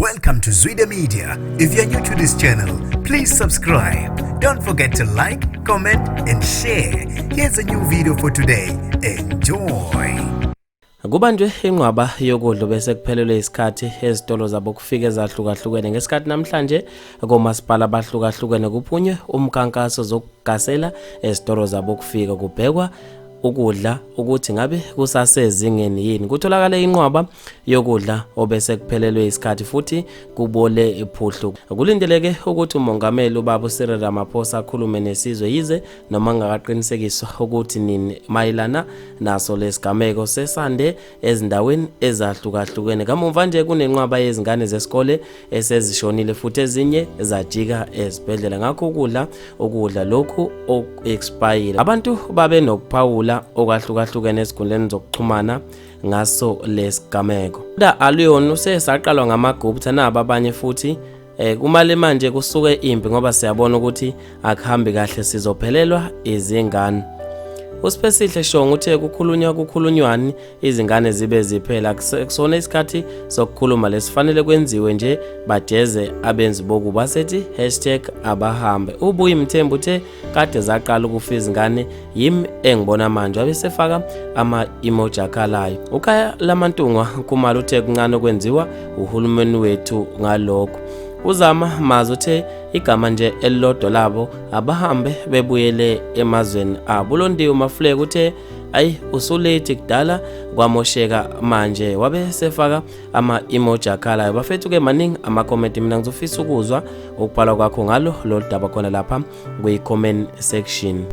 Welcome to Zwida Media. If you're new to this channel, please subscribe. Don't forget to like, comment, and share. Here's a new video for today. Enjoy. Kubanjwe inqwaba yokudla bese kuphelelwe isikhathi ezitolo zabo kufika ezahlukahlukene ngesikhathi namhlanje komasipala abahlukahlukene kuphunywe umkhankaso zokugasela ezitolo zabo kufika kubhekwa ukudla ukuthi ngabe kusasezingeni yini. Kutholakale inqwaba yokudla obese kuphelelwe isikhathi futhi kubole iphuhlu. Kulindeleke ukuthi umongameli ubaba uCyril Ramaphosa akhulume nesizwe yize noma ngakaqinisekiswa ukuthi nini mayelana naso lesigameko sesande ezindaweni ezahlukahlukene. Kamumva nje kunenqwaba yezingane zesikole esezishonile futhi ezinye zajika ezibhedlela ngakho ukudla ukudla lokhu oku-expire. Abantu babe nokuphawula okwahlukahlukene ezinkundleni zokuxhumana ngaso lesigameko. Da Aluyona usesaqalwa ngamaGupta naba abanye futhi kumale manje kusuke impi ngoba siyabona ukuthi akuhambi kahle sizophelelwa izingane. USiphesihle Shongo uthe kukhulunywa kukhulunywani izingane zibe ziphela kusona isikhathi sokukhuluma lesifanele kwenziwe nje bajeze abenzi bokuba sethi #abahambe. Ubuyi Mthembu uthe kade zaqala ukufa izingane yimi engibona manje abesefaka ama-emoji akhalayo. Ukhaya Lamantungwa Nkhumalo uthe kuncane okwenziwa uhulumeni wethu ngalokho. Uzama Mazi uthe igama nje elilodwa labo abahambe bebuyele emazweni abo. Ulondiwe Mafuleka uthe ayi usulethi kudala kwamosheka manje wabe sefaka ama-emoji akhalayo. Bafethu ke maningi ama-comment, mina ngizofisa ukuzwa ukubhalwa kwakho ngalo lolu daba khona lapha kwi-comment section.